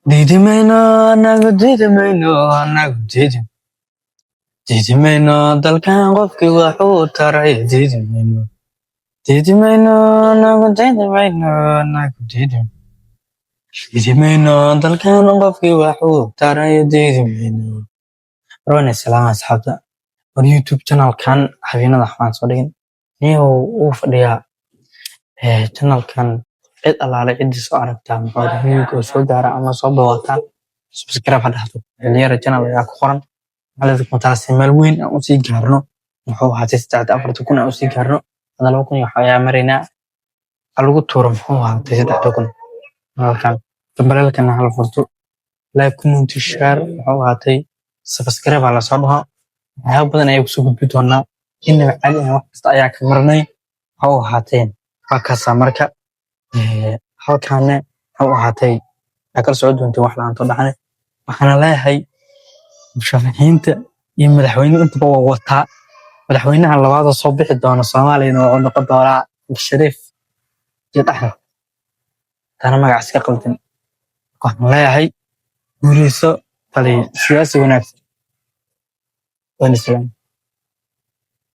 Diidi mayno anagu, diidi mayno anagu, diidi diidi mayno dalkan qofkii waxuu taray. Diidi mayno, diidi mayno anagu, diidi mayno anagu, diidi diidi mayno dalkan qofkii waxuu taray, diidi mayno. Warwan salaam asxaabta. War YouTube channelkan habeenada waxbaan soo dhigin niyow uu fadhiyaa channelkan. Cid allaale ciddii soo aragtaa, muxuu review oo soo gaara ama soo booqataa, subscribe ha dhahdo. Xilliyada channel ayaa ku qoran maxaa meel weyn aan usii gaarno, muxuu ahaatay, 3-4 kun aan usii gaarno. Hadda 2,000 iyo wax ayaa maraynaa. Ha lagu tuuro, muxuu ahaatay, 3,000 halkan. Gambaleelkana hala furto, like, comment, share, muxuu ahaatay, subscribe ha lasoo dhaho. Waxyaabo badan ayaa kusoo gudbi doonaa, inaba caadi ahaan. Wax kasta ayaa ka marnay, muxuu ahaateen, waa kaasaa. Marka halkaane, muxuu ahaatay, waxaa kala socon doonteen wax la-aanto dhacne. Waxaana leeyahay musharaxiinta iyo madaxweyne intaba waa wataa. Madaxweynaha labaad oo soo bixi doona Soomaaliyana wuxuu noqon doonaa Shariif Sheekh Axmed, tana magac iska qaldan. Waxaan leeyahay guuleyso taliye, siyaasi wanaagsan. Waan salaam.